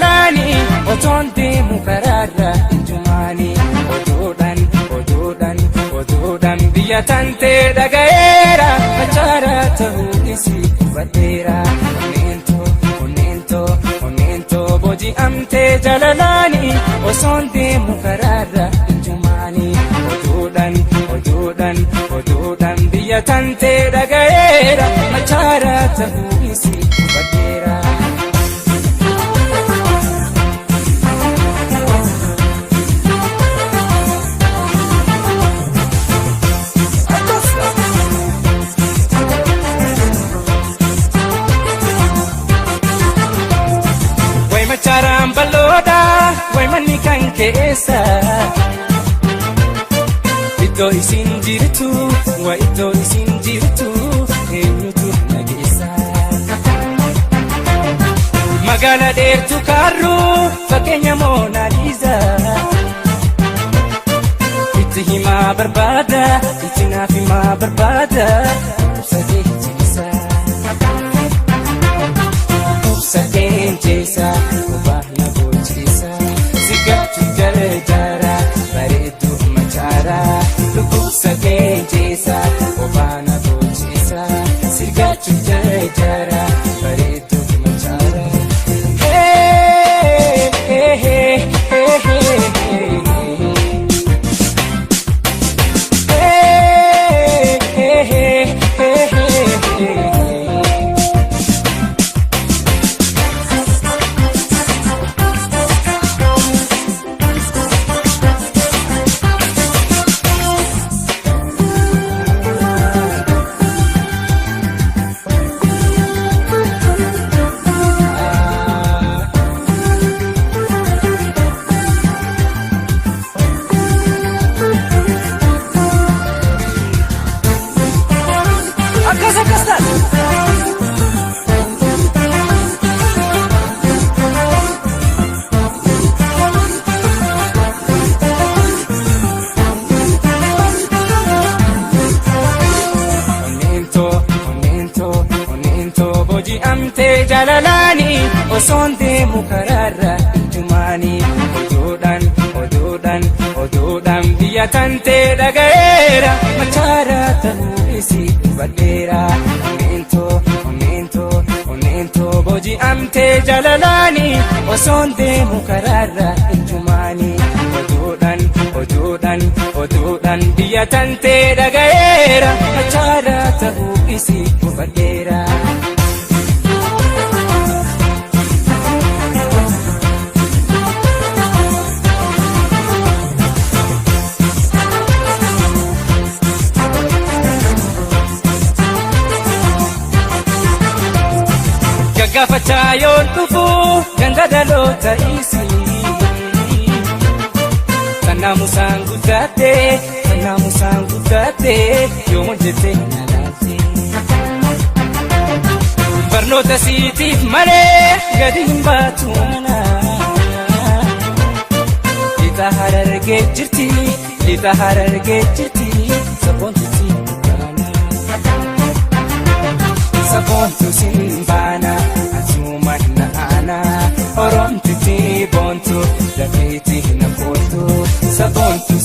Jaalalaani otoon deemu karaarra injumaani oduudhaan oduudhaan oduudhaan biyya tantee dhaga'eera machaara ta'uu isii hubadheera. Onneentoo onneentoo onneentoo booji'amtee jaalalaani osoon deemu karaarra injumaani oduudhaan oduudhaan oduudhaan biyya tantee dhaga'eera machaara ta'uu isii hubadheera. Way machaaraan bal'oodha, way manni kan keessa. Iddoo isin jirtu, waa iddoo isin jirtu, eenyutu na geessa? Magaala dheertuu kaarruu, fakkeenya Moonaaliiza. Itti himaa barbaada, itti naaf himaa barbaada, ibsa jechiisa. Obsa keencheessa, kophaa na bochiisa. Sigachu jarjara, bareedduu machaara. Dhukkubsa keencheessa, kophaa na bochiisa. Sigachu jarjara, bareedduu machaara. Hey, hey, hey, hey, hey, hey. Hey, hey, hey, hey, hey, hey. Akkas akkas taate. Onneentoo, onneentoo, onneentoo booji'amtee jaalalaani osoon deemu karaarra injumaani oduudhaan oduudhaan oduudhaan biyya tantee dhaga'eera machaara ta'uu isii hubadheera. Onneentoo, onneentoo, onneentoo booji'amtee jaalalaani osoon deemu karaarra injumaani oduudhaan oduudhaan oduudhaan biyya tantee dhaga'eera machaara ta'uu isii hubadheera. Gaggaafachaa yoon dhufu ganda dhaloota isii. Sannaa musaan guddatte, sannaa musaan guddatte, yoom hojjette na laalte. Barnoota siitiif malee gadi hin baatu mana. Lixa Harargee jirti, lixa Harargee jirti, sabboontutti baana. Sabboontu sin baana, asuma na aana, oromtitti boontu, lafeetti na kooltu, sabboontu.